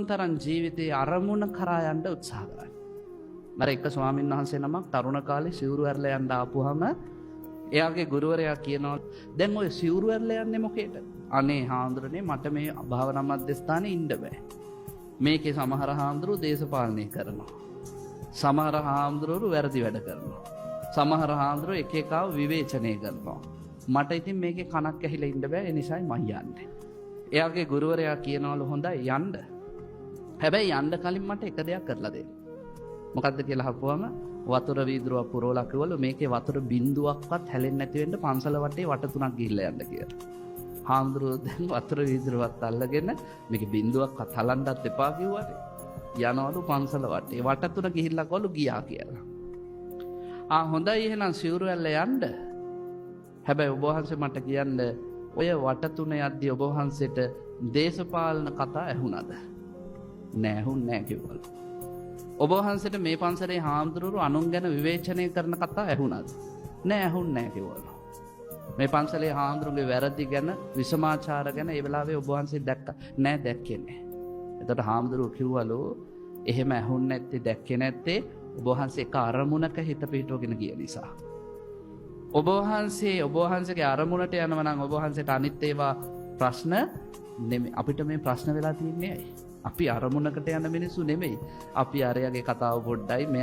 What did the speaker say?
තරම් ජීවිතයේ අරමුණ කරා යන්න උත්සාහ කරන්න. අර එක ස්වාමීන් වහන්සේ නමක් තරුණ කාලේ සිවුරු ඇරලා යන්න ආපුවාම එයාගේ ගුරුවරයා කියනවා, දැන් ඔය සිවුරු ඇරලා යන්නේ මොකේද? අනේ හාමුදුරනේ, මට මේ භාවනා මධ්‍යස්ථානේ ඉන්න බෑ. මේකේ සමහර හාමුදුරුවෝ දේශපාලනය කරනවා. සමහර හාමුදුරුවෝ වැරදි වැඩ කරනවා. සමහර හාමුදුරුවෝ එක එකව විවේචනය කරනවා. මට ඉතින් මේකේ කනක් ඇහිලා ඉන්න බෑ. ඒ නිසායි මං යන්නේ. එයාගේ ගුරුවරයා කියනවලු, හොඳයි යන්න. හැබැයි යන්න කලින් මට එක දෙයක් කරලා දෙන්න. මොකද්ද කියලා අහපුවම වතුර වීදුරුවක් පුරවලා කිව්වලු, මේකේ වතුර බින්දුවක්වත් හැලෙන්නේ නැති වෙන්න පන්සල වටේ වට තුනක් ගිහිල්ලා යන්න කියලා. හාමුදුරුවෝ දැන් වතුර වීදුරුවත් අල්ලගෙන මේකේ බින්දුවක්වත් හලන්නත් එපා කිව්වනේ. යනවලු පන්සල වටේ. වට තුන ගිහිල්ලා කොළු ගියා කියලා. ආ හොඳයි, එහෙනම් සිවුරු ඇල්ල යන්න. හැබැයි ඔබ වහන්සේ මට කියන්න, ඔය වට තුන යද්දි ඔබ වහන්සේට දේශපාලන කතා ඇහුණාද? නෑ, ඇහුන්නේ නෑ කිව්වලු. ඔබ වහන්සේට මේ පන්සලේ හාමුදුරුවෝ අනුන් ගැන විවේචනය කරන කතා ඇහුණාද? නෑ, ඇහුන්නේ නෑ කිව්වලු. මේ පන්සලේ හාමුදුරුවන්ගේ වැරදි ගැන, විෂමාචාර ගැන ඒ වෙලාවේ ඔබ වහන්සේ දැක්ක? නෑ, දැක්කේ නෑ. එතකොට හාමුදුරුවෝ කිව්වලු, එහෙම ඇහුන්නේ නැත්තේ, දැක්කේ නැත්තේ ඔබ වහන්සේ එක අරමුණක හිත පිහිටවගෙන ගිය නිසා. ඔබ වහන්සේ ඔබ වහන්සේගේ අරමුණට යනවා නම් ඔබ වහන්සේට අනිත් ඒවා ප්‍රශ්න නෙමෙයි. අපිට මේ ප්‍රශ්න වෙලා තියන්නේ ඇයි? අපි අරමුණකට යන මිනිස්සු නෙමෙයි. අපි අරයාගේ කතාව පොඩ්ඩයි,